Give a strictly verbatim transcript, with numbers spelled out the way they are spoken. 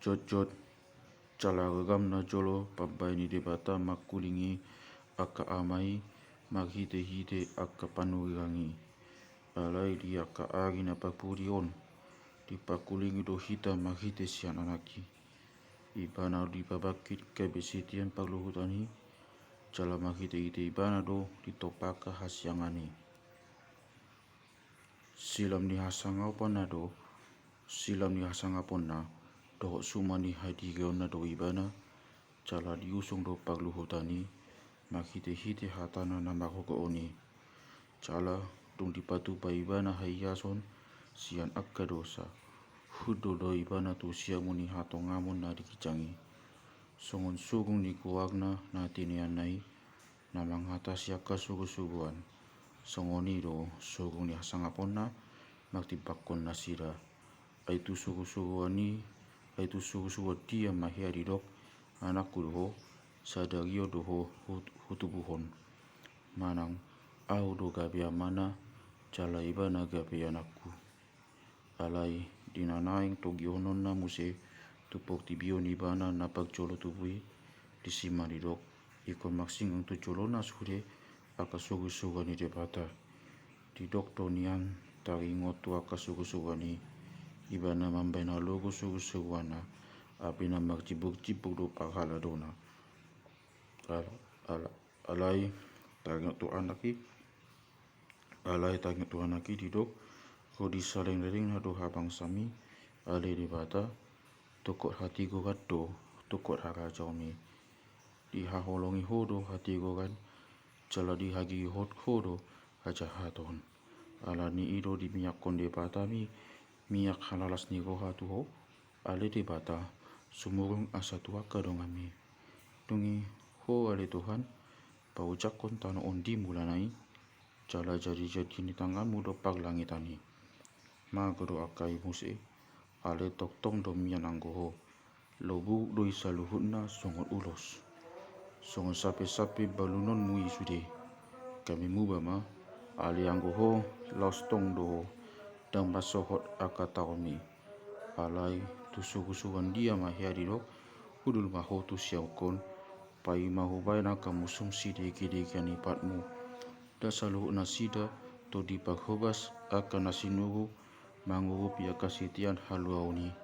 Jotjot, jala gagamna jolo pambaen ni Debata mangkulingi angka ama i marhitehite angka panurirang i. Alai di angka ari na parpudi on, dipangkulingi do hita marhite sian Anak i. Ibana dipabangkit gabe sitian parluhutan i, jala marhitehite Ibana do ditompa angka hasiangan i. Silam ni hasangaponna do, silam ni hasangaponna, dohot suma ni hadirionna do Ibana, jala diusung do parluhutan i marhitehite hatana na margogoon i. Jala dung dipatupa Ibana haiason sian angka dosa, hundul do Ibana tu siamun ni hatongamon na di ginjang i. Songon sugung ni goarna na tineanna i, na mangatasi angka sugusuguan. Songon i do sugung ni hasangaponna martimbangkon nasida. Ai tu sugusuguan i, ai tu sugusuguan dia ma hea didok, Anakku do ho, sadari on do ho hut-, hutubuhon. Manang, Ahu do gabe amana, jala Ibana gabe anakku. Alai di na naeng togihononna muse tu portibi on Ibana na parjolo tubu i, disi ma didok, ingkon marsinggang tu jolona sude angka sugusuguan ni Debata. Didok do nian taringot tu angka sugusuguan i, Ibana mambaen halogo sugusuguanna, alai na marjibur-jibur do parhaladona. Al-, al-, alai taringot tu Anak i, Alai taringot tu Anak i didok, ro di saleleng-lelengna do habangsami, ale Debata, tungkot hatigoran do tungkot harajaonmi. Dihaholongi ho do hatigoran, jala dihagigihon ho do hajahaton. Alani i do dimiakkon Debatami miak halalas ni roha tu ho, ale Debata, sumurung asa tu angka donganmi. Dung i ho ale Tuhan, paojakkon tano on di mulana i, jala jadijadi ni tanganmu do parlangitan i. Mago do angka i muse, ale tongtong do mian anggo ho. Lobu do i saluhutna songon ulos. Songon sape-sape balunonmu i sude. Gabe muba ma, ale anggo ho, laos tong do ho, ndang mansohot angka taonmi. Alai tu sugusuguan dia ma hea didok, hundul ma ho tu siaongkon, paima hubaen angka musum sidegedege ni patmu. Ndang saluhut nasida, todi parhobas angka na sinuru, mangurupi angka sitian haluaon i.